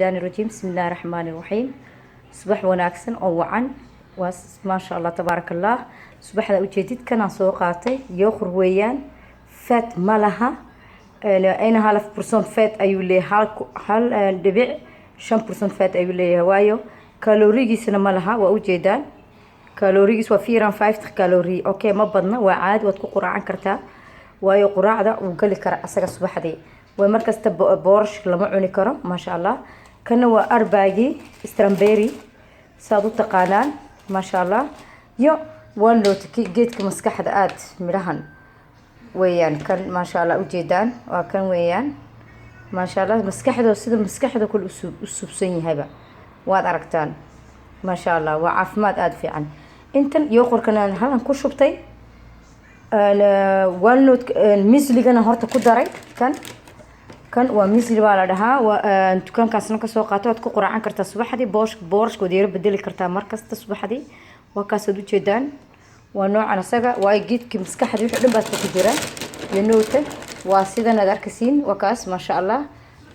Rajiim. Bismillahi raxmaani raxiim. Subax wanaagsan oo wacan. Waa maasha Allah, tabaaraka Allah. Subaxda ujeedid kanaan soo qaatay yoghurt weeyaan, fat ma laha, 1,5% fat ayuu leeyahay, 1.5% fat ayuu leeyahay, waayo kaloorigiisana ma laha. Waa ujeedaan, kaloorigiis waa 54 calorie. Okay, ma badna, waa caadi, waad ku quraacan kartaa, waayo quraacda wuu gali karaa asaga subaxdii. Way markasta boorash lama cuni karo, maasha Allah. Kana waa aardbeigii, strawberry saad u taqaanaan, maasha Allah. Iyo walnut, geedka maskaxda aada midhahan weeyaan kan, maasha Allah. Ujeedaan, waa kan weeyaan, maasha Allah. Maskaxda sida maskaxda kale u subsan yahayba waad aragtaan, maasha Allah. Waa caafimaad aada fiican. Intan yoghurtkana halan ku shubtay, walnut muesligana horta ku daray. Kan waa muesli baa la dhahaa, waa dukaankaasna kasoo qaato. Waad ku quraacan kartaa subaxdii. Boorashka waad yaro bedeli kartaa markasta subaxdii. Waa kaasaad ujeedaan, waa noocan asaga, waayo geedkii maskaxda wixii dhan baad ku jira iyo nowta. Waa sidan aad arkasiin, waa kaas, maasha Allah.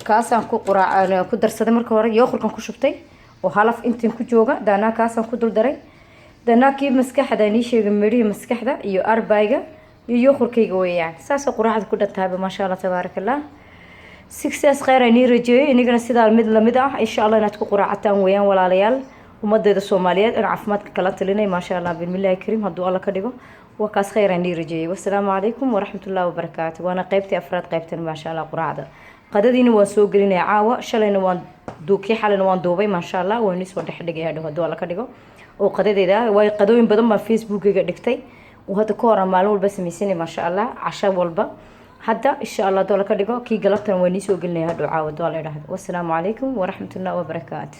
Kaasaan ku quraac ku darsaday. Marka hore yoghurtkan ku shubtay oo halaf intan ku jooga, daanaa kaasaan ku dul daray, daanaa kii maskaxda nii sheegay, midhihii maskaxda iyo aardbeiga iyo yoghurtkayga weeyaan. Saasoo quraacda ku dhan tahayba, maasha Allah, tabaaraka Allah. Sidaas kheyr ay nii rajeeyo inagana sidaa mid lamid ah, insha Allah, inaad ku quraacataan weeyaan, walaalayaal. Ummadeeda Soomaaliyeed in caafimaadka kala talinay, maasha Allah, bismillahi kariim. Hadduu Alla ka dhigo, waa kaas, kheyr aan nii rajeeyay. Wasalaamu calaykum waraxmatullahi wabarakaatu. Waana qeybtii afraad qeybtan, maasha Allah. Quraacda qadadiina waan soo gelinaya caawa. Shalayna waan duukii, xalayna waan duubay, maasha Allah. Waan nii soo dhex dhigaya hadhow hadduu Alla ka dhigo oo qadadeeda, waayo qadooyin badan baan Facebookayga dhigtay oo hadda ka hor aan maalin walba sameysanay, maasha Allah, casho walba. Hadda insha Allah hadduu Alla ka dhigo, kii galabtana waa nii soo gelinaya hadhow caawa hadduu Alla idhaahdo. Wasalaamu calaykum waraxmatullahi wabarakaatu.